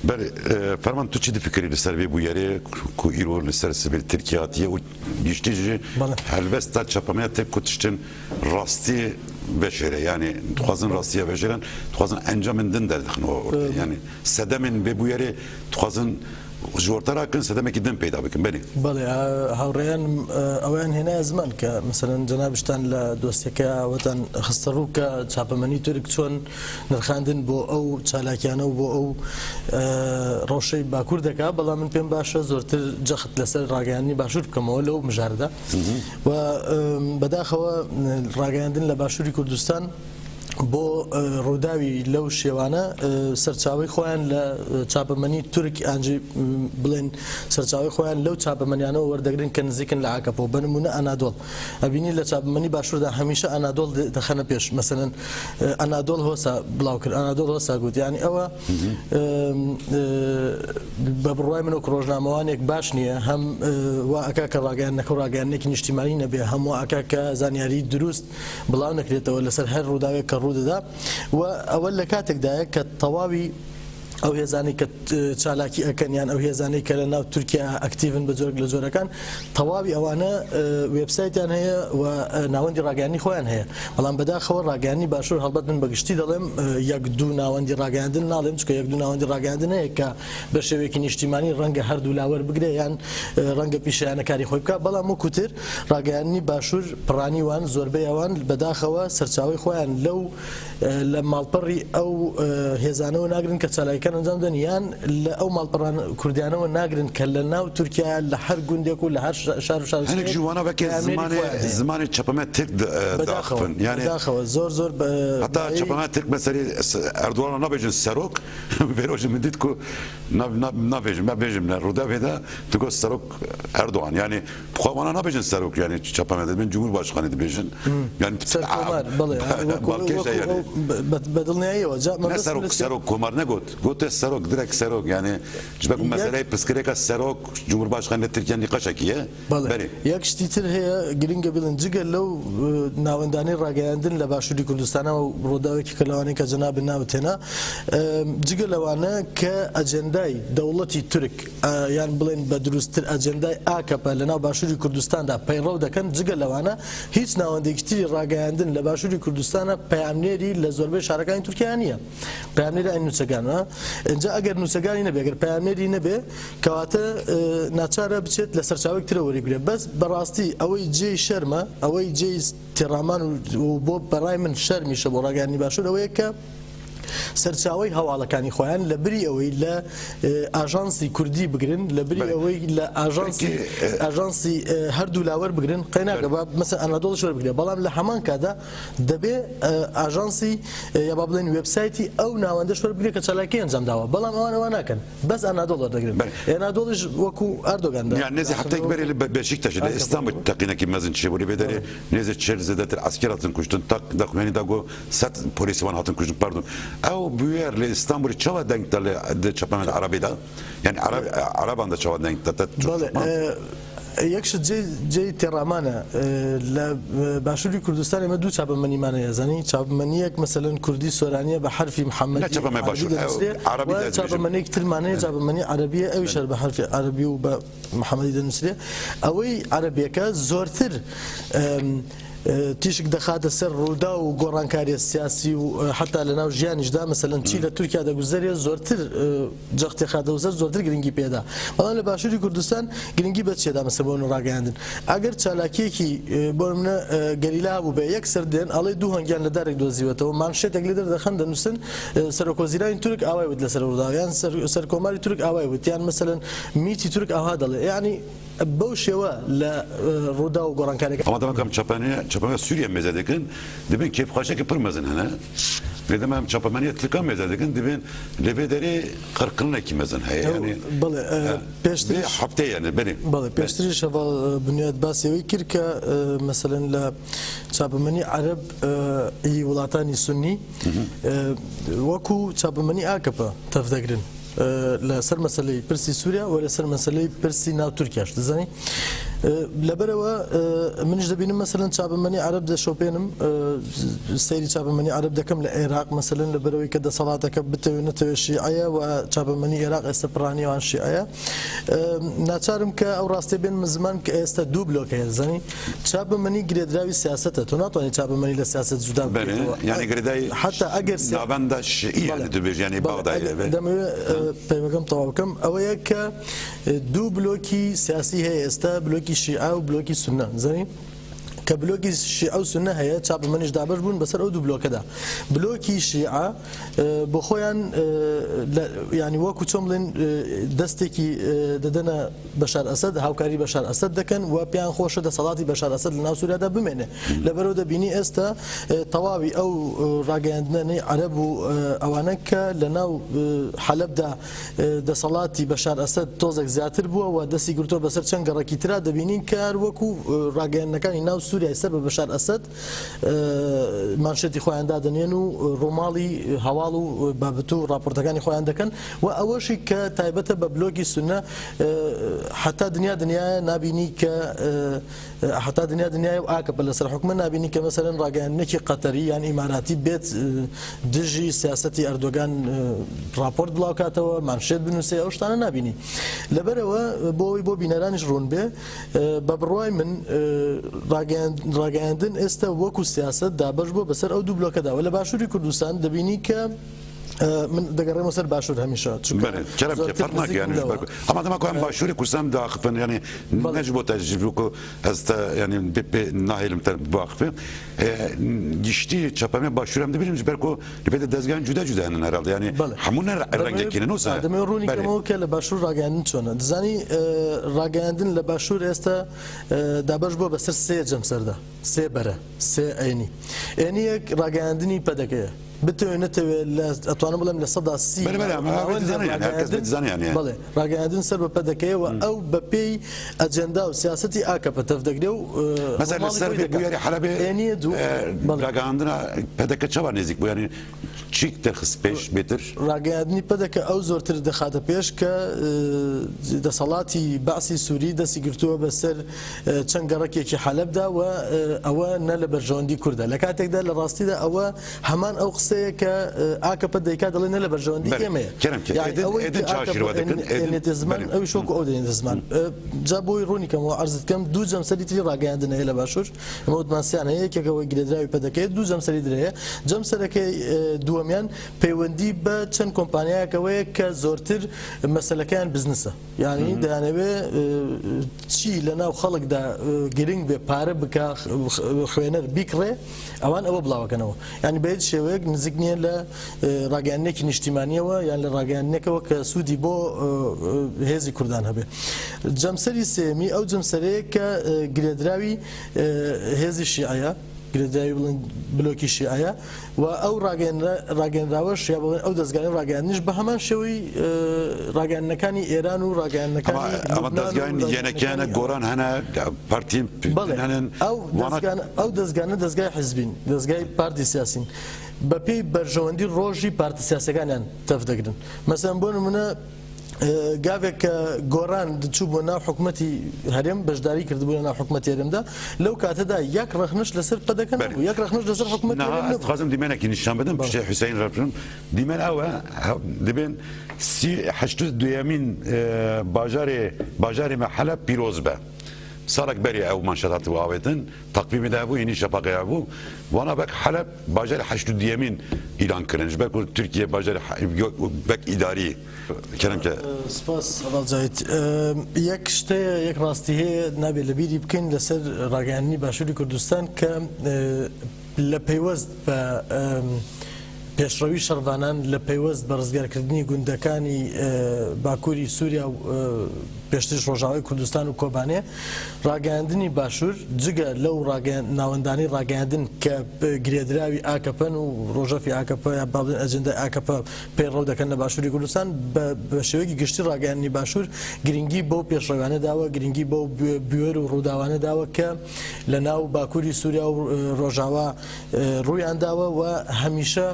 Belê Ferman tu çi difikirî li ser vê bûyerê ku îro li ser sivîl Tirkiye hatiye û giştî jî helwesta çapemeniya Tirk ku tiştên rastî veşêre yanî dixwazin rastiye veşêrin dixwazin encamên din derdixin ortê yanî sedemên vê bûyerê dixwazin ji orte rakin sedemekî din peyda bikin belê. Belê hawreyan eweyan hênaya ziman ke meselen cenabiştan li dosyeke wetan xiste rû ke çapemenî Tirk çon نرخاندن بۆ ئەو چالاکیانە و بۆ ئەو ڕەوشەی باکوور دەکا، بەڵام من پێم باشە زۆرتر جەخت لەسەر ڕاگەیاندنی باشوور بکەمەوە لەو مژارەدا و بەداخەوە ڕاگەیاندن لە باشووری کوردستان بۆ ڕووداوی لەو شێوانە سەرچاوی خۆیان لە چاپەمەنی تورک ئەنجی بڵێن سەرچاوی خۆیان لەو چاپەمەنیانەوە وەردەگرن کە نزیکن لە ئاکەپۆ بە نمونە ئەنادۆڵ ئەبینی لە چاپەمەنی باشووردا هەمیشە ئەنادۆڵ دەخەنە پێش مەسەلەن ئەنادۆڵ هۆسا بڵاو کرد ئەنادۆڵ هۆسا گوت یعنی ئەوە بە بڕوای من وەک ڕۆژنامەوانێک باش نییە هەم وا ئەکا کە ڕاگەیاندنەکە و ڕاگەیاندنێکی نیشتیمانی نەبێ هەم وا ئەکا کە زانیاری دروست بڵاو نەکرێتەوە لەسەر هەر ڕووداوێک کە ڕوودەدا و ئەوە لە کاتێکدایە کە تەواوی ئەو هێزانەی کە چالاکی ئەکەن یان ئەو هێزانەی کە لە ناو تورکیا ئەکتیڤن بە جۆرێک لە جۆرەکان تەواوی ئەوانە وێبسایتیان هەیە و ناوەندی ڕاگەیاندنی خۆیان هەیە بەڵام بەداخەوە ڕاگەیاندنی باشوور هەڵبەت من بەگشتی دەڵێم یەک دوو ناوەندی ڕاگەیاندن ناڵێم چونکە یەک دوو ناوەندی ڕاگەیاندن هەیە کە بە شێوەیەکی نیشتیمانی ڕەنگە هەردوو لا وەربگرێ یان ڕەنگە پیشەیانە کاری خۆی بکات بەڵام وەکوتر ڕاگەیاندنی باشوور پڕانی وان زۆربەی ئەوان بەداخەوە سەرچاوەی خۆیان لەو لە ماڵپەڕی ئەو هێزانەوە ناگرن کە چالاکیەکان ئەنجام دەن یان لە ئەو ماڵپەڕان کوردیانەوە ناگرن کە لە ناو تورکیا لە هەر گوندێک و لە هەر شار و شارۆچکەیەک هەنێک ژوانە وەکێ پەیامنێری زمانێ خۆیان هەیە. زمانێ چەپەمە ترک بەداخەوە داخفن یانێ بەداخەوە زۆر زۆر بە هەتا مایەی چەپەمە ترک مەسەری ئەردۆغان نابێژن سەرۆک vê rojê min dît ku nabêjim me bêjim ne rûdavê de tu got serok Erdogan yanî Xwe wana nabêjin serok yanî çapemeniye dibên cumhurbaşkanî dibêjin. Yani Serkomar belê balkêş e yanî. Bi dilniyayê we ca Ne serok serok komar negot. Gote serok direkt serok yanî ji ber ku meseleyê pirsgirêka serok cumhurbaşkanî li Tirkiye nîqaşekî ye. Belê. Yek ştî tir heye girîng e bilin cige lew nawendanê rageyandin li Başûrî Kurdistana û rûdawekî ke lewanê ke cenabê navt hêna cige lewane ke ecendayê dewletî Tirk یان بڵێن بە دروستتر ئەجێندای ئاکەپە لەناو باشووری کوردستاندا پەیڕەو دەکەن، جگە لەوانە هیچ ناوەندێکی تری ڕاگەیاندن لە باشووری کوردستانە پەیامنێری لە زۆربەی شارەکانی تورکیا نییە. پەیامنێری ئەی نوچەگان ئینجا ئەگەر نوچەگانی نەبێ ئەگەر پەیامنێری نەبێ کەواتە ناچارە بچێت لە سەرچاوەیەک ترەوە وەریبگرێ بەس بەڕاستی ئەوەی جێی شەرمە ئەوەی جێی تێڕامان و بۆ بەڕای من شەرمیشە بۆ ڕاگەیاندنی باشوور ئەوەیە کە سەرچاوەی هەواڵەکانی خۆیان لە بری ئەوەی لە ئاژانسی کوردی بگرن لە بری ئەوەی لە ئاژانسی ئاژانسی هەردوو لاوەر بگرن قەیناکە با مەسەن ئەنادۆڵش وەربگرێ بەڵام لە هەمان کادا دەبێ ئاژانسی یا با بڵێن وێبسایتی ئەو ناوەندەش وەربگرێ کە چالاکی ئەنجام داوە بەڵام ئەوان ئەوە ناکەن بەس ئەنادۆڵ وەردەگرن ئەنادۆڵیش وەکو ئەردۆگان یان نێزی هەفتەیەک بەرێ لە بێشیکتاش لە ئیستانبول تەقینەکی مەزن چێبوو لە بێدەرێ نێزی 40 زێدەتر ئەسکەر هاتن کوشتن تەق دەخوێنی دا گۆ سەد پۆلیسی وان هاتن کوشتن پاردۆن ئەو بویەر لە ئیستانبولی چاوا دەنگ دا لە دە چەپەمەنی عەرەبی دا یانی عەرەب عەرەبان دە چاوا دەنگ دا بەڵێ یەک شت جێی جێی تێڕامانە لە باشووری کوردستان ئێمە دوو چاپەمەنیمان هەیە زانی چاپەمەنییەک مەسەلەن کوردی سۆرانییە بە حەرفی محەممەدی نە چاپەمەنی عەرەبی باشوور دەنووسرێ عەرەبی و دەبێژم چاپەمەنییەکی ترمان هەیە چاپەمەنی عەرەبییە ئەویش هەر بە حەرفی عەرەبی و بە محەممەدی دەنووسرێ ئەوەی عەرەبییەکە زۆرتر تیشک دەخاتە سەر ڕووداو و گۆڕانکاریە سیاسی و حتا لەناو ژیانیشدا مەسەلەن چی لە تورکیا دەگوزەرێ زۆرتر جەختی خاتەوە سەر زۆرتر گرنگی پێدا بەڵام لە باشووری کوردستان گرنگی بە چێدا مەسە بۆ ڕاگەیاندن ئەگەر چالاکیەکی بۆ منە گەریلا بوو بێ یەک سەر دێن ئەڵێ دوو هەنگیان لە دارێک دۆزیوەتەوە مانشێتێک لێ دەردەخەن دەنووسن سەرۆکوەزیرانی تورک ئاوای وت لەسەر ڕووداو یان سەرکۆماری تورک ئاوای وت یان مەسەلەن میتی تورک ئاوا دەڵێ یعنی بەو شێوە لە ڕووداو و گۆڕانکاریەکان. ئەمە دەمە کەم چەپەنیە چەپەمە سوریە مێزە دەکەن دەبێن کێفخواشێکی پر مەزن هەنە لێ دەمە ئەم چەپەمەنیە ترکان مێزە دەکەن دەبێن لەبێ دەرێ قڕکردنێکی مەزن هەیە یعنی بەڵێ پێشتریش هەفتەیە یعنی بەرێ بەڵێ پێشتریش هەڤاڵ بنیاد باسی ئەوەی کرد کە مەسەلەن لە چاپەمەنی عەرەب ی وڵاتانی سوننی وەکو چاپەمەنی ئاکەپە تەڤدەگرن. لەسەر مەسەلەی پرسی سووریا و لەسەر مەسەلەی پرسی ناو تورکیاش دەزانی. لەبەرەوە منیش دەبینم مەسەلەن چاپەمەنی عەرەب دەشۆپێنم، سەیری چاپەمەنی عەرەب دەکەم لە عێراق مەسەلەن لەبەرەوەی کە دەسەڵاتەکە بتەوێ نەتەوێ شیعەیە و چاپەمەنی عێراق ئێستا پڕانی ئەوان شیعەیە. ناچارم کە ئەو ڕاستیە بێنمە زمان کە ئێستا دوو بلۆک هەیە زانی چاپەمەنی گرێدراوی سیاسەتە، تۆ ناتوانانی چاپەمەنی لە سیاسەت جودا بکەیتەوە. یعنی گرێدای حتا ئەگەر ناوەندە شیعی دەبێژ یعنی بەغدای لێبێ. دەمەوێت پەیمەکەم تەواو بکەم. ئەوەیە کە دوو بلۆکی سیاسی هەیە ئێستا، بلۆکی شیعە و بلۆکی سوننە. زانی کە بلۆکی شیعە و سوننە هەیە چاپەمەنیش دابەش بوون بەسەر ئەو دوو بلۆکەدا. بلۆکی شیعە بۆ خۆیان ینی وەکو چۆن بڵێن دەستێکی دەدەنە بەشار ئەسەد، هاوکاری بەشار ئەسەد دەکەن و پێیان خۆشە دەسەڵاتی بەشار ئەسەد لە ناو سووریادا بمێنێ. لەبەرەوە دەبینی ئێستا تەواوی ئەو ڕاگەیاندنەی عەرەب و ئەوانە کە لە ناو حەلەبدا دەسەڵاتی بەشار ئەسەد تۆزێک زیاتر بووە و دەستی گرتووە بەسەر چەند گەڕەکی ترا، دەبینین کە وەکو ڕاگەیاندنەکانی ناو سووریای سەر بە بەشار ئەسەد مانشێتی خۆیان دادەنێن و ڕووماڵی هەواڵ و بابەت و راپۆرتەکانی خۆیان دەکەن. و ئەوەشی کە تایبەتە بە بلۆکی سوننە حتا دنیا دنیاە نابینی کە حتا دنیا دنیای و ئاکەپە لەسەر حکومە نابینی کە مەسەرەن ڕاگەیاندنێکی قەتەری یان ئیماراتی بێت دژی سیاسەتی ئەردۆگان راپۆرت بڵاوکاتەوە، مانشێت بنووسێ، ئەو شتانە نابینی. لەبەرەوە بۆ ئەوەی بۆ بینەرانیش ڕوون بێ، بە بڕوای من ڕاگەیاندن ئێستا وەکو سیاسەت دابەش بووە بەسەر ئەو دوو بلۆکەدا. و لە باشووری کوردستان دەبینی کە من دەگەڕێمەوە سەر باشوور هەمیشە، چونکە زۆرتر نزیکم لەوە. ئەمە دەما ئەم باشووری کوردستان داخفن، یعنی نەج بۆ تەجربە و ئەستا یعنی ناهێلم تر باخفێ. گشتی چەپەمێ باشوورم دەبینم ji ber ku dibê dezgehên cuda cuda hene herhalde yani hemû ne rengekî ne nosa. دەمەوێت ڕوونی کەمەوە کە لە باشوور ڕاگەیاندن چۆنە. دەزانی ڕاگەیاندن لە باشوور ئێستا دابەش بووە بەسەر سێ جەمسەردا، سێ بەرە، سێ ئەینی. ئەینیەک ڕاگەیاندنی پەدەکەیە، بتەوێ نەتەوێ ئەتوانم بڵێم لە 130 بەڵێ ڕاگەیاندن سەر بە پەدەکەیە و ئەو بەپێی ئەجەندا و سیاسەتی ئاکەپە تەف دەگرێ و مەسەلەن لەسەر بویەری حەلەبێ ڕاگەیاندنە پەدەکە چاوە نزیک بوو، یعنی چی دەرخست پێش بێتر؟ ڕاگەیاندنی پەدەکە ئەو زۆرتر دەخاتە پێش کە دەسەڵاتی بەعسی سووری دەستی گرتووە بەسەر چەند گەڕەکێکی حەلەبدا و ئەوە نە لە بەرژەوەندی کوردە. لە کاتێکدا لە ڕاستیدا ئەوە هەمان ئەو قسەیە کە ئاکەپە دەیکا دەڵێ نە لە بەرژەوەندی ئێمەیە. ئەوەی زمان ئەوی شۆک ئەو دێنێتە زمان. جا بۆی ڕوونی کەمەوە عەرزت کەم دوو جەمسەری تری ڕاگەیاندن هەیە لە باشوور، ئەمە وتمان سیان هەیە، یەکێکەوەی گرێدراوی پەدەکەیە، دوو جەمسەری تر هەیە. جەمسەرەکەی دووەمیان پەیوەندی بە چەند کۆمپانیایەکەوەیە کە زۆرتر مەسەلەکەیان بزنسە، یعنی دەیانەوێ چی لە ناو خەڵکدا گرنگ بێ پارە بکە خوێنەر بیکڕێ، ئەوان ئەوە بڵاوەکەنەوە. یعنی بە هیچ شێوەیەک نزیک نییە لە ڕاگەیاندنێکی نیشتیمانیەوە یان لە ڕاگەیاندنێکەوە کە سوودی بۆ هێزی کوردان هەبێ. جەمسەری سێمی ئەو جەمسەرەیە کە گرێدراوی هێزی شیعەیە، گرێدراوی بڵێن بلۆکی شیعەیە و ئەو ڕاگەیاندراوەش یا بڵێن ئەو دەستگانی ڕاگەیاندنیش بە هەمان شێوەی ڕاگەیاندنەکانی ئێران و ڕاگەیاندنەکانی ئەمە دەستگانی یەنەکیانە گۆڕان هەنە پارتی هەنن. ئەو دەستگانە دەستگای حیزبین، دەستگای پارتی سیاسین، بەپێی بەرژەوەندی ڕۆژی پارتی سیاسەکانیان تەف دەگرن. مەسەلەن بۆ نمونە گاوێک کە گۆڕان چوو بۆ ناو حکوومەتی هەرێم، بەشداری کردبوو لە ناو حکوومەتی هەرێمدا، لەو کاتەدا یەک ڕەخنەش لەسەر پەدەکە نەبوو، یەک ڕەخنەش لەسەر حکوومەتی هەرێم نەبوو. خازم دیمەنێکی نیشان بدەم پشتی حوسین ڕەفرم. دیمەن ئەوە دەبێن 82مین باژارێ مە حەلەب پیرۆز بە. ساڵێک بەری ئەو مانشێت هاتبوو ئاوێتن، تەقویمی دابوو، ینی شەفاقی هەبوو. وانا بەک حەلەب باژاری 82مین ئیلان کردن، ji ber ku Tirkiye bajarê bek îdarî. Kerem ke سپاس هەڤاڵ جاوید. یەک شتەیە، یەک ڕاستی هەیە نابێت لەبیری بکەین لەسەر ڕاگەیاندنی باشووری کوردستان کە لە پەیوەست بە پێشڕەوی شەڕڤانان، لە پەیوەست بە ڕزگارکردنی گوندەکانی باکووری سووریا و پێشترش ڕۆژاوای کوردستان و کۆبانێ، ڕاگەیاندنی باشوور جگە لەو ناوەندانی ڕاگەیاندن کە گرێدراوی ئاکەپەن و ڕۆژەفی ئاکەپە یا با بڵێن ئەجەندای ئاکەپە پەیڕەو دەکەن لە باشووری کوردستان، بە شێوەیەکی گشتی ڕاگەیاندنی باشوور گرنگی بەو پێشڕەویانە داوە، گرنگی بەو بوێر و ڕووداوانە داوە کە لە ناو باکووری سووریا و ڕۆژاوا ڕوویان داوە و هەمیشە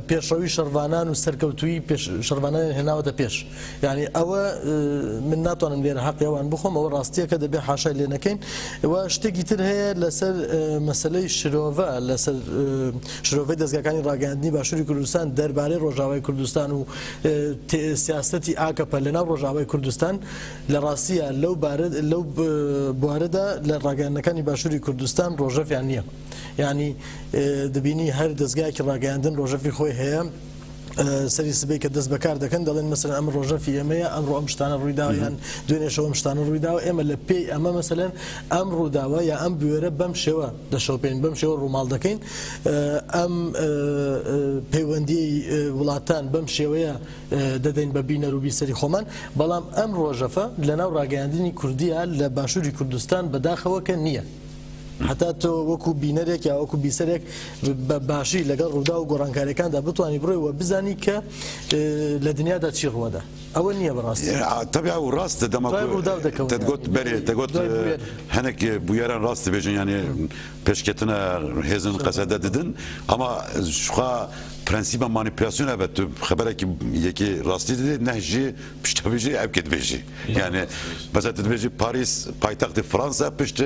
پێشڕەوی شەڕڤانان و سەرکەوتوویی شەڕڤانانیان هێناوەتە پێش. یانی ئەوە من ناتوانم لێرە حەقی ئەوان بخۆم، ئەوە ڕاستییەکە دەبێ حاشای لێ نەکەین. و شتێکی تر هەیە لەسەر مەسەلەی شرۆڤە، لەسەر شرۆڤەی دەزگاکانی ڕاگەیاندنی باشووری کوردستان دەربارەی ڕۆژاوای کوردستان و سیاسەتی ئاکەپە لەناو ڕۆژاوای کوردستان. لە ڕاستییا لەو بارە لەو بوارەدا لە ڕاگەیاندنەکانی باشووری کوردستان ڕۆژەفیان نییە. یانی دەبینی هەر دەزگایەکی ڕاگەیاندن ڕۆژەفی خۆی هەیە. سەری سبەی کە دەست بەکار دەکەن دەڵێن مەسەلەن ئەم ڕۆژەفی ئێمەیە، ئەمڕۆ ئەم شتانە ڕوویداوە یان دوێنێ شەو ئەم شتانە ڕوویداوە، ئێمە لە پێی ئەمە مەسەلەن ئەم ڕووداوە یا ئەم بوێرە بەم شێوە دەشەوپێین، بەم شێوە ڕووماڵ دەکەین، ئەم پەیوەندیی وڵاتان بەم شێوەیە دەدەین بە بینەر و بیسەری خۆمان، بەڵام ئەم ڕۆژەفە لەناو ڕاگەیاندنی کوردییە لە باشووری کوردستان بەداخەوە کە نییە. هەتا تۆ وەکو بینەرێک یا وەکو بیسەرێک بە باشی لەگەڵ ڕووداو و گۆڕانکاریەکاندا بتوانی بڕۆی و بزانی کە لە دنیادا چی ڕووەدا، ئەوە نییە بەڕاستی. تەبعا و ڕاستە دەما دوای ڕووداو دەکەون تەگۆت یانی بەرێ تەگۆت دوای بوێر. هەنێک بویەران ڕاست دەبێژن یانێ پێشکەتنە هێزن قەسەدە ددن ئەما شخوا پرەنسیپە مانیپولاسیۆن ئەبە تو خەبەرێکی یەکی ڕاستی ددێ نەهژی پشتەبێژی ئەبکە دبێژی یانێ مەسەلەن تو دبێژی پاریس پایتەختی فرانسا پشت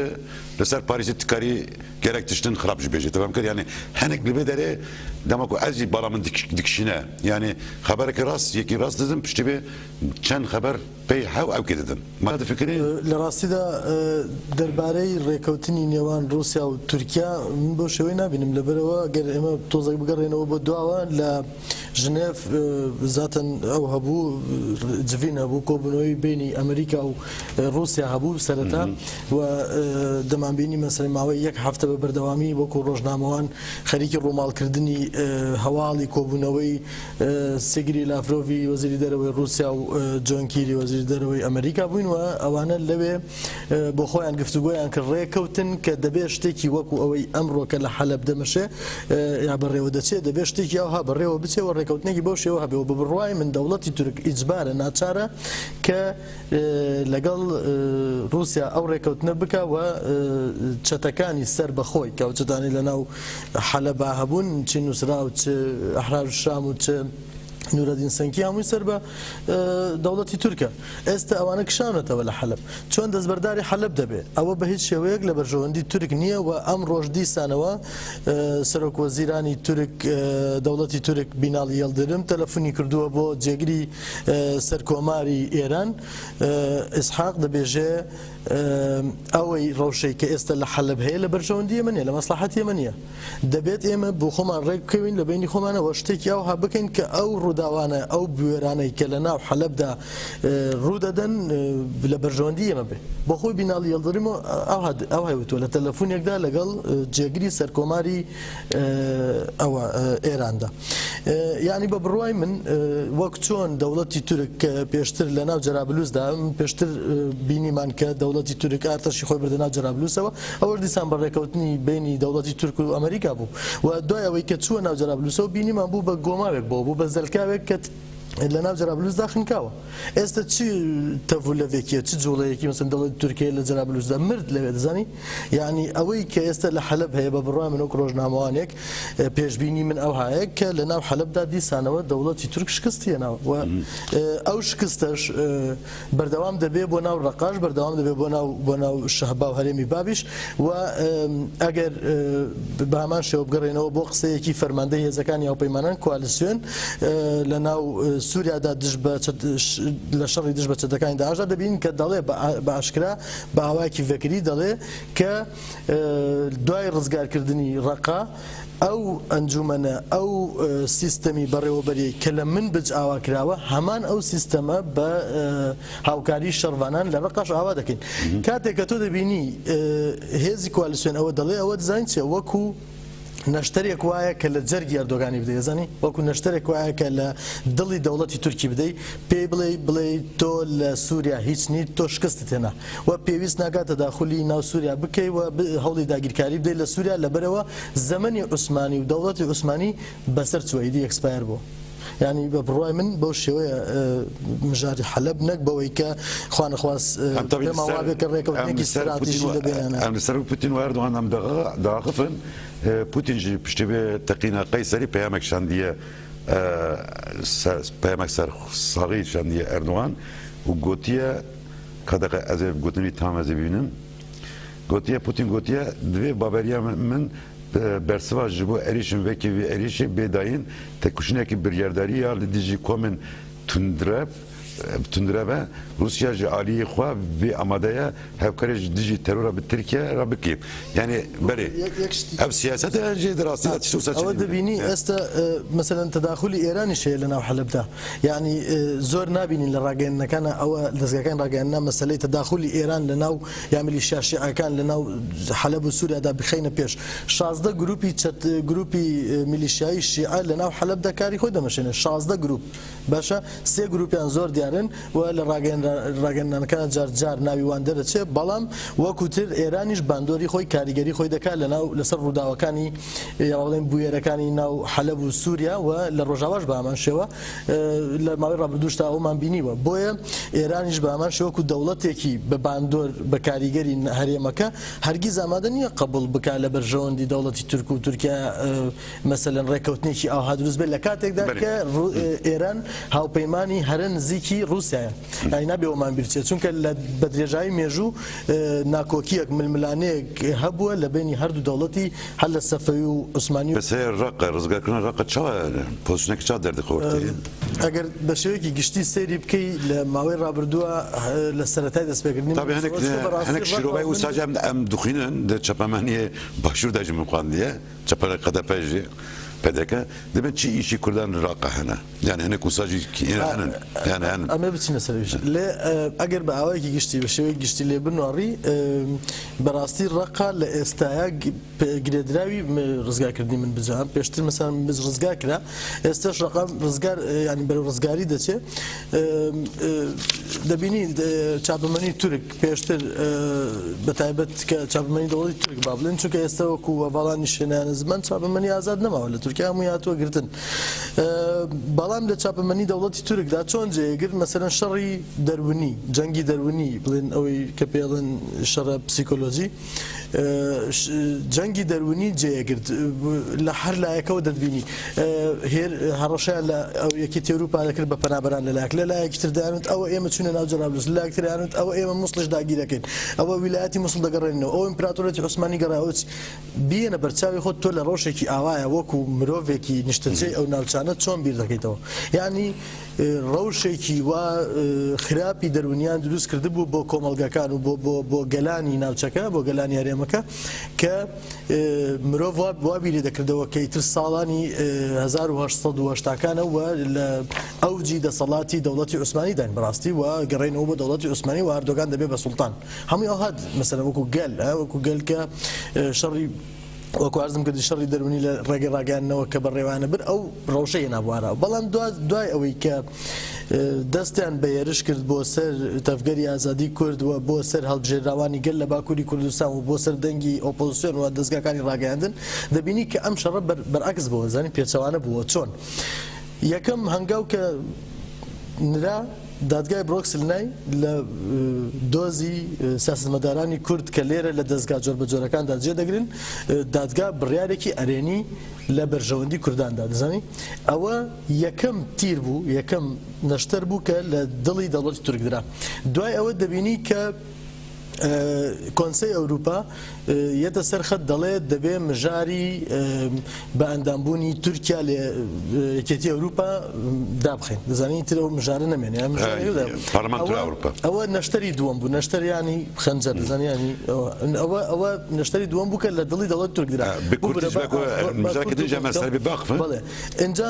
لەسەر پاریسی تکاری گەلەک تشتن خراپ ژ بێژێ تەفهم کرد یانێ هەنێک لەبێ دەرێ دەما کو ئەزی بالا من دکشینە یانێ خەبەرەکە ڕاست یەکی ڕاست ددم پشتی بێ چەند خەبەر پێی هەو ئەوکێ ددم ما دفکرێ. لە ڕاستیدا دەربارەی ڕێکەوتنی نێوان ڕووسیا و تورکیا من بەو شێوەی نابینم، لەبەرئەوە گەر ئێمە تۆزێک بگەڕێینەوە بۆ دواوە لە ژنێف زاتەن ئەو هەبوو جڤین هەبوو کۆبوونەوەی بینی ئەمریکا و ڕووسیا هەبوو سەرەتا و دەمانبینی مەسەلەن ماوەی یەک هەفتە بە بەردەوامی وەکو ڕۆژنامەوان خەریکی ڕووماڵکردنی هەواڵی کۆبوونەوەی سیگری لافرۆڤی وەزیری دەرەوەی ڕووسیا و جۆن کیری وەزیری دەرەوەی ئەمریکا بووین و ئەوانە لەوێ بۆ خۆیان گفتوگۆیان کرد ڕێکەوتن کە دەبێت شتێکی وەکو ئەوەی ئەمڕۆ کە لە حەلەب دەمەشێ یا بەڕێوە دەچێت دەبێت شتێکی ئەوها بەڕێوە بچێ و ڕێکەوتنێکی بەو شێوە هەبێ و بە بڕوای من دەوڵەتی تورک ئیجبارە ناچارە کە لەگەڵ ڕووسیا ئەو ڕێکەوتنە بکە و چەتەکانی سەر بە خۆی کە ئەو چەتانەی لەناو حەلەبا هەبوون چ نوسرا و چ ئەحرار شام و چ نورەدین سەنکی هەمووی سەر بە دەوڵەتی تورکە. ئێستا ئەوانە کشاونەتەوە لە حەلەب. چۆن دەستبەرداری حەلەب دەبێ؟ ئەوە بە هیچ شێوەیەک لە بەرژەوەندی تورک نییە و ئەمڕۆش دیسانەوە سەرۆک وەزیرانی تورک دەوڵەتی تورک بیناڵی یەڵدرم تەلەفونی کردووە بۆ جێگری سەرکۆماری ئێران ئیسحاق دەبێژێ ئەوەی ڕەوشەی کە ئێستا لە حەلەب هەیە لە بەرژەوەندی ئێمە نییە، لە مەسڵەحەتی ئێمە نییە. دەبێت ئێمە بۆ خۆمان ڕێک بکەوین لە بەینی خۆمانەوە شتێکی ئەوها بکەین کە ئەو ڕووداوانە ئەو بوێرانەی کە لە ناو حەلەبدا ڕوودەدەن لە بەرژەوەندی ئێمە بێ. بۆ خۆی بیناڵی یەڵدریم ئەوهای وتووە لە تەلەفونێکدا لەگەڵ جێگری سەرکۆماری ئەوە ئێراندا. یعنی بە بڕوای من وەک چۆن دەوڵەتی تورک کە پێشتر لە ناو جەرابلوسدا پێشتر بینیمان کە دەوڵەتی تورک ئارتەشی خۆی بردە ناو جەرابلوسەوە، ئەوەش دیسان بە ڕێکەوتنی بینی دەوڵەتی تورک و ئەمریکا بوو و دوای ئەوەی کە چووە ناو جەرابلوسەوە بینیمان بوو بە گۆماوێک بۆ بوو بە زەلکاوێک کە لە ناو جەرابلوسدا خنکاوە. ئێستا چ تەڤولەڤێکیە چ جوڵەیەکی مەسەن دەوڵەتی تورکیە لە جەرابلوسدا مرد لەوێ دەزانی؟ یعنی ئەوەی کە ئێستا لە حەلەب هەیە بە بڕوای من وەک ڕۆژنامەوانێک پێشبینی من ئەوهایە کە لە ناو حەلەبدا دیسانەوە دەوڵەتی تورک شکستی هێناوە و ئەو شکستەش بەردەوام دەبێ بۆ ناو ڕەقاش، بەردەوام دەبێ بۆ ناو بۆ ناو شەهبا و هەرێمی بابیش و ئەگەر بە هەمان شێوە بگەڕێنەوە بۆ قسەیەکی فەرماندەی هێزەکانی هاوپەیمانان کۆالیسیۆن لە ناو سووریادا دژ بە لە شەڕی دژ بە چەتەکانی داعشدا دەبینین کە دەڵێ بە ئاشکرا بە ئاوایەکی ڤەکری دەڵێ کە دوای ڕزگارکردنی ڕەقا ئەو ئەنجومەنە، ئەو سیستەمی بەڕێوەبەریەی کە لە منبج ئاوا کراوە، هەمان ئەو سیستەمە بە هاوکاری شەڕڤانان لە ڕەقاش ئاوا دەکەین. کاتێک کە تۆ دەبینی هێزی کۆالیسیۆن ئەوە دەڵێ، ئەوە دەزانین چیە؟ وەکو نەشتەرێک وایە کە لە جەرگی ئەردۆگانی بدەی، دەزانی؟ وەکو نەشتەرێک وایە کە لە دڵی دەوڵەتی تورکی بدەی، پێی بڵێی بڵێی تۆ لە سووریا هیچ نیت، تۆ شکستت هێنا. و پێویست ناکات تەداخولی ناو سووریا بکەی و هەوڵی داگیرکاری بدەی لە سووریا، لەبەرئەوە زەمەنی عوسمانی و دەوڵەتی عوسمانی بەسەر چووە، ئیدی expire بووە. یانی بە بڕوای من بەو شێوەیە مژاری حەلەب نەک بەوەی کە خوانەخواست پێمان وابێ کە ڕێکەوتنێکی ستراتیژی لە بێنانە. ئەم لەسەر پوتین و ئەردۆغان ئەم داخفن پوتین ژی پشتی بێ تەقینە قەیسەری پەیامێک شاندیە پەیامێک سەر ساغی شاندیە ئەردۆغان و گوتیە کە دەقە ئەزێ گوتنی تام ئەزێ ببینم گوتیە پوتین گوتیە divê baveriya min bersiva ji bo êrişên vekî vê êrişê bê dayîn têkoşînekî biryardarî ya li dijî komên tundrev tundreve Rusya ji aliyê xwe vê amade ye hevkarê ji dijî terora bi Tirkiye re bike. Yani berê ev siyaset jî di rastî de tişt wisa ئەوە دەبینی ئێستا مەسەلەن تەداخولی ئێرانیش هەیە لە ناو حەلەبدا، یعنی زۆر نابینین لە ڕاگەیاندنەکانە ئەوە دەستگاکان ڕاگەیاندنا مەسەلەی تەداخولی ئێران لە ناو یا میلیشیا شیعەکان لە ناو حەلەب و سووریادا بخەینە پێش. 16 گروپی چەت گروپی میلیشیایی شیعە لە ناو حەلەبدا کاری خۆی دەمەشێنێ، 16 گروپ باشە، سێ گروپیان زۆر دیارن و لە ڕاگەیاندنەکان جار جار ناوی وان دەرەچێ، بەڵام وەکو تر ئێرانیش باندۆری خۆی کاریگەری خۆی دەکات لە ناو لەسەر ڕووداوەکانی یا بڵێن بویەرەکانی ناو حەلەب و سووریا و لە ڕۆژاواش بە هەمان شێوە لە ماوەی ڕابردووشتا ئەومان بینیوە. بۆیە ئێرانیش بە هەمان شێوە وەکو دەوڵەتێکی بە باندۆر بە کاریگەری هەرێمەکە هەرگیز ئامادە نییە قبول بکات لە بەرژەوەندی دەوڵەتی تورک و تورکیا مەسەلەن ڕێککەوتنێکی ئاوها دروست بێت لە کاتێکدا کە ئێران هاوپەیمانی هەرە نزیکی ڕووسیایە. یعنی نابێ ئەومان بیرچێت، چونکە لە بەدرێژایی مێژوو ناکۆکیەک ململانەیەک هەبووە لە بینی هەردوو دەوڵەتی هەر لە سەفەوی و عوسمانی و بەسەر ڕەقە ڕزگارکردن ڕەقە چاوە پۆزیشنێکی چا دەردەخۆرتێ؟ ئەگەر بە شێوەیەکی گشتی سەیری بکەی لە ماوەی ڕابردووە لە سەرەتای دەستپێکردنی تابی هەنێک هەنێک شیرۆڤای وساجە ئەم دخوینن دە چەپەمەنیە باشوور داژی من خواندیە چەپەرە قەدەپەژی پەدەکە دەبێت چی ئیشی کوردان ڕاقە هەنە، یعنی هەنێک وساجی هەنن، یعنی هەنن. ئەمە بچینە سەر لێ ئەگەر بە ئاوایەکی گشتی بە شێوەیەکی گشتی لێ بنواڕی بەڕاستی ڕەقا لە ئێستایا گرێدراوی ڕزگارکردنی من بجام پێشتر مەسەلەن بز ڕزگار کرا، ئێستاش ڕەقام ڕزگار یعنی بەرەو ڕزگاری دەچێ. دەبینی چاپەمەنی تورک پێشتر بە تایبەت کە چاپەمەنی دەوڵەتی تورک با بڵێن، چونکە ئێستا وەکو وەڤاڵانی شوێنیانە زمان چاپەمەنی ئازاد نەماوە لە تورکیا، هەمووی هاتووە گرتن. بەڵام لە چاپەمەنی دەوڵەتی تورکدا چۆن جێگرت؟ مەسەلەن شەڕی دەرونی، جەنگی دەرونی بڵێن ئەوەی کە پێڵێن شەڕە پسیکۆلۆژی، جەنگی دەرونی جێگرت لە هەر لایەکەوە دەتبینی. هەڕەشەیان لە ئەو یەکێتی ئەوروپا دەکرد بە پەنابەران لە لایەک، لە لایەکی تر دەیانوت ئەوە ئێمە چوونە ناو جەرابلوس، لە لایەکی تر دەیانوت ئەوە ئێمە موسڵش داگیر دەکەین، ئەوە ویلایەتی موسڵ دەگەڕێنەوە، ئەوە ئیمپراتۆریەتی عوسمانی گەڕایەوە. بێنە بەرچاوی خۆت تۆ لە ڕەوشێکی ئاوایە وەکو مرۆڤێکی نیشتەجێی ئەو ناوچانە چۆن بیر دەکەیتەوە؟ یعنی ڕەوشێکی وا خراپی دەرونیان دروست کردبوو بۆ کۆمەڵگەکان و بۆ گەلانی ناوچەکە، بۆ گەلانی هەرێمەکە، کە مرۆڤ وا بیری دەکردەوە کە ئیتر ساڵانی 1880کانەوە لە ئەوجی دەسەڵاتی دەوڵەتی عوسمانی داین بەڕاستی و گەڕێنەوە بۆ دەوڵەتی عوسمانی و ئەردۆگان دەبێ بە سوڵتان. هەمووی ئەو هات مەسەلەن وەکو گەل، وەکو گەل کە شەڕی وەکو عەرزم کردی شەڕی دەرونی لە ڕێگەی ڕاگەیاندنەوە کە بەڕێوانە بر ئەو ڕەوشەی هێنابوو. بەڵام دوای ئەوەی کە دەستیان بە هێرش کرد بۆ سەر تەفگەری ئازادی کورد و بۆ سەر هەڵبژێراوانی گەل لە باکووری کوردستان و بۆ سەر دەنگی ئۆپۆزیسیۆن و دەستگاکانی ڕاگەیاندن، دەبینی کە ئەم شەڕە بەرعەکس بووە، زانی پێچەوانە بووە. چۆن؟ یەکەم هەنگاو کە نرا دادگای برۆکسل نای لە دۆزی سیاسەتمەدارانی کورد کە لێرە لە دەستگا جۆربەجۆرەکاندا جێدەگرن، دادگا بڕیارێکی ئەرێنی لە بەرژەوەندی کورداندا دەزانی. ئەوە یەکەم تیر بوو، یەکەم نەشتەر بوو کە لە دڵی دەوڵەتی تورک درا. دوای ئەوە دەبینی کە کۆنسەی ئەوروپا یەتە سەر خەت دەڵێت دەبێ مژاری بە ئەندامبوونی تورکیا لە یەکێتی ئەوروپا دابخەین. دەزانین تر ئەو مژارە نەمێنێ. ئەم مژارە هێدا. پەرلەمانتۆی ئەوروپا. ئەوە نەشتەری دووەم بوو، نەشتەریانی خەنجەر، دەزانیانی ئەوە نەشتەری دووەم بوو کە لە دڵی دەوڵەت تورک درا. بە کوردیش بەکۆ مژارەکە دژە مەسەر بێ باخفن. بەڵێ. ئینجا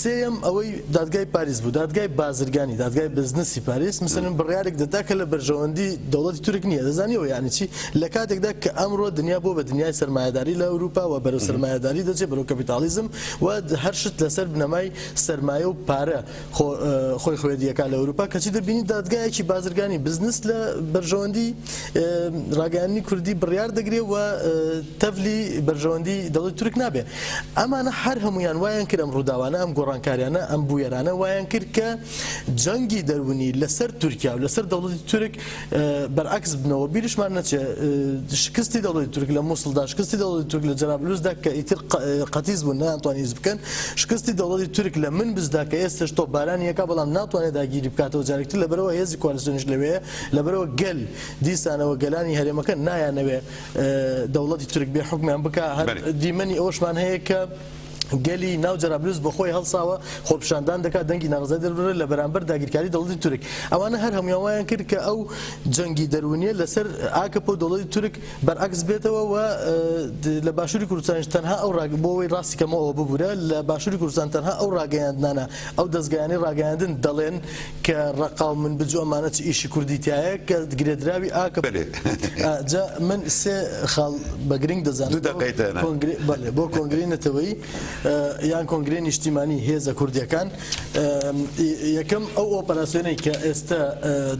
سێیەم ئەوەی دادگای پاریس بوو، دادگای بازرگانی، دادگای بزنسی پاریس، مثلاً بڕیارێک دەدا کە لە بەرژەوەندی دەوڵەتی تورک نییە. نییە. دەزانی ئەوە یانی چی؟ لە کاتێکدا کە ئەمڕۆ دنیا بووە بە دنیای سەرمایەداری لە ئەوروپا و بەرەو سەرمایەداری دەچێت، بەرەو کەپیتاڵیزم و هەر شت لەسەر بنەمای سەرمایە و پارە خۆی خوێدیەکا لە ئەوروپا، کەچی دەبینی دادگایەکی بازرگانی بزنس لە بەرژەوەندی ڕاگەیاندنی کوردی بڕیار دەگرێ و تەڤلی بەرژەوەندی دەوڵەتی تورک نابێ. ئەمانە هەر هەمویان وایان کرد، ئەم ڕووداوانە، ئەم گۆڕانکاریانە، ئەم بویەرانە وایان کرد کە جەنگی دەروونی لەسەر تورکیا و لەسەر دەوڵەتی تورک بەرعەکس بنەوە. بیرشمان نەچێ شکستی دەوڵەتی تورک لە موسڵدا، شکستی دەوڵەتی تورک لە جەرابلوسدا کە ئیتر قەتیس بوون نەیانتوانی هیچ بکەن، شکستی دەوڵەتی تورک لە منبجدا کە ئێستش تۆپبارانی یەکا بەڵام ناتوانێت داگیری بکاتەوە جارێکتر، لەبەرەوە هێزی کۆالیسیۆنیش لەوێیە، لەبەرەوە گەل دیسانەوە گەلانی هەرێمەکە نایانەوێ دەوڵەتی تورک بێ حوکمیان بکا. هەر دیمەنی ئەوەشمان هەیە کە گەلی ناو جەرابلوس بە خۆی هەڵساوە خۆپیشاندان دەکات، دەنگی ناڕەزای دەربڕێت لە بەرامبەر داگیرکاری دەوڵەتی تورک. ئەوانە هەر هەموویان وایان کرد کە ئەو جەنگی دەروونیە لەسەر ئاکەپە و دەوڵەتی تورک بەرعەکس بێتەوە و لە باشووری کوردستانیش تەنها ئەو ڕاگ بۆ ئەوەی ڕاستی کەمەوە ئەوە ببورە، لە باشووری کوردستان تەنها ئەو ڕاگەیاندنانە، ئەو دەزگایانەی ڕاگەیاندن دەڵێن کە ڕەقا و منبج و ئەمانە چ ئیشی کوردی تایە کە گرێدراوی ئاکەپە. جا من سێ خاڵ بە گرنگ دەزانم دوو دەقەی تێنە. بەڵێ بۆ کۆنگرەی نەتەوەیی یان کۆنگرەی نیشتیمانی هێزە کوردیەکان. یەکەم ئەو ئۆپەراسیۆنەی کە ئێستا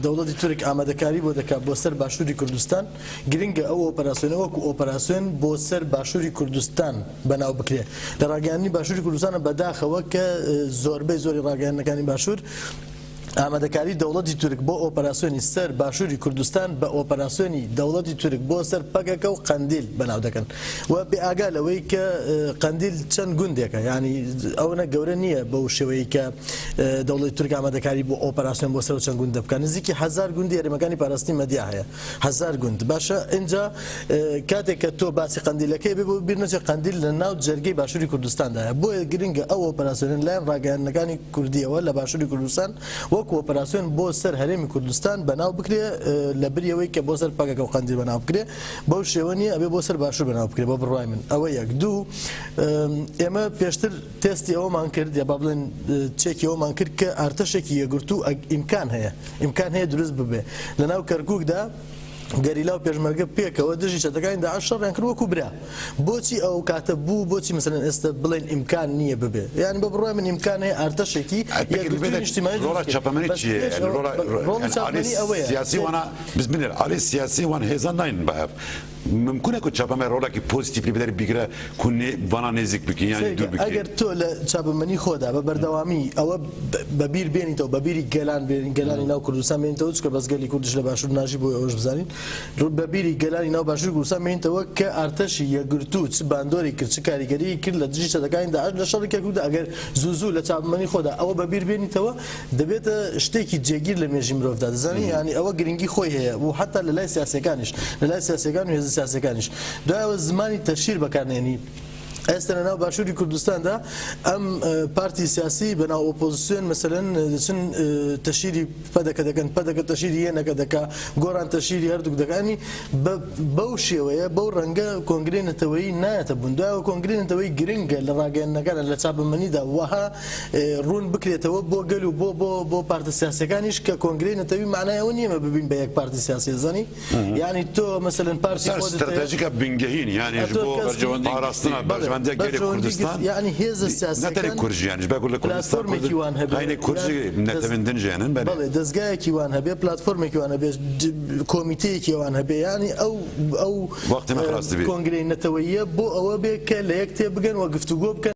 دەوڵەتی تورک ئامادەکاری بۆ دەکات بۆ سەر باشووری کوردستان، گرنگە ئەو ئۆپەراسیۆنە وەکو ئۆپەراسیۆن بۆ سەر باشووری کوردستان بەناو بکرێ. لە ڕاگەیاندنی باشووری کوردستانە بەداخەوە کە زۆربەی زۆری ڕاگەیاندنەکانی باشوور ئامادەکاری دەوڵەتی تورک بۆ ئۆپەراسیۆنی سەر باشووری کوردستان بە ئۆپەراسیۆنی دەوڵەتی تورک بۆ سەر پەکەکە و قەندیل بەناو دەکەن و بێ ئاگا لەوەی کە قەندیل چەند گوندێکە، یعنی ئەوەنە گەورە نییە بەو شێوەیە کە دەوڵەتی تورک ئامادەکاری بۆ ئۆپەراسیۆن بۆ سەر چەند گوندە بکات. نزیکی 1000 گوندی هەرێمەکانی پاراستنی مەدیا هەیە، 1000 گوند. باشە ئینجا کاتێک کە تۆ باسی قەندیلەکەی بێ بۆ بیر نەچێت قەندیل لە ناو جەرگەی باشووری کوردستاندایە. بۆیە گرنگە ئەو ئۆپەراسیۆنە لایەن ڕاگەیاندنەکانی کوردیەوە لە باشووری کوردستان وەکو ئۆپەراسیۆن بۆ سەر هەرێمی کوردستان بەناو بکرێ، لە بریەوەی کە بۆ سەر پەکەکە و قەندیل بەناو بکرێ بەو شێوە نییە، ئەبێ بۆ سەر باشوور بەناو بکرێ بە بڕوای من. ئەوە یەک. دوو، ئێمە پێشتر تێستی ئەوەمان کرد، یا با بڵێن چێکی ئەوەمان کرد کە ئارتەشێکی یەکگرتوو ئیمکان هەیە، ئیمکان هەیە دروست ببێ. لەناو کەرکووکدا گەریلا و پێشمەرگە پێکەوە دژی چەتەکانی داعش شەڕیان کرد وەکو برا. بۆچی ئەو کاتە بوو؟ بۆچی مەسەلەن ئێستا بڵێن ئیمکان نییە ببێ؟ یعنی بە بڕوای من ئیمکان هەیە ئارتەشێکی یەکگرتووی نیشتیمانی دروست ڕۆڵا بکرێت. چاپەمەنی بەس چییە؟ پێش یعنی ئەوە ڕۆڵا ڕۆڵی چاپەمەنی ئەوەیە سیاسی وانە بس بنێر عالی سیاسی وان هێزان ناین بە هەف. ممکنە کو چاپەمەنی ڕۆڵێکی پۆزیتیڤ لێ بدەری بیگرە کو ڤانا نێزیک بکی یانی دوور بکی. ئەگەر تۆ لە چاپەمەنی خۆدا بە بەردەوامی ئەوە بە بیر بێنیتەوە، بە بیری گەلان بێنی، گەلانی ناو کوردستان بێنیتەوە، چونکە بەس گەلی کوردیش لە باشوور ناژی، بۆیە ئەوەش بزانین بە بیری گەلانی ناو باشووری کوردستان بێنیتەوە کە ئارتەشی یەکگرتوو چ باندۆری کرد، چ کاریگەریی کرد لە دژی چەتەکانی داعش لە شەڕی کەرکووکدا. ئەگەر زوو زوو لە چاپەمەنی خۆدا ئەوە بە بیر بێنیتەوە دەبێتە شتێکی جێگیر لە مێژی مرۆڤدا. دەزانی یعنی ئەوە گرنگی خۆی هەیە و حتا لە لای سیاسیەکانیش، لە لای سیاسیەکان و هێزە سیاسیەکانیش. دوایەوە زمانی تەشهیر بەکارنێنی. ئێستا لە ناو باشووری کوردستاندا ئەم پارتی سیاسی بە ناو ئۆپۆزیسیۆن مەسەلەن دەچن تەشهیری پەدەکە دەکەن، پەدەکە تەشهیری یەنەکە دەکا، گۆڕان تەشهیری هەردووک دەکا. ینی بەو شێوەیە بەو ڕەنگە کۆنگرەی نەتەوەیی نایەتە بوون. دوایەوە کۆنگرەی نەتەوەیی گرنگە لە ڕاگەیاندنەکانە لە چاپەمەنیدا وەها ڕوون بکرێتەوە بۆ گەل و بۆ بۆ بۆ پارتە سیاسیەکانیش کە کۆنگرەی نەتەوی معنای ئەوە نییە ببین بە یەک پارتی سیاسی. زانی یعنی تۆ مەسەلەن پارتی سەر خۆت هەیە. ستراتژیکە بنگەهین، یعنی ئەتۆ بۆ کەس پاراستنە بەرژەوەندیە گەلی کوردستان، یعنی هێزە نەتەنێ سیاسیەکان کوردیانیش بەگو لە کوردستان پلاتفۆرمێکی وان هەبێ، هەینێ کوردی نەتەوێندن ژیانن، بەلێ. بەڵێ دەزگایەکی وان هەبێ، پلاتفۆرمێکی وان هەبێ، کۆمیتەیەکی وان هەبێ، یعنی ئەو وەختی من خلاص دەبێ. کۆنگرەی نەتەوەییە بۆ ئەوە بێ کە لە یەک تێ بگەن و گفتوگۆ بکەن.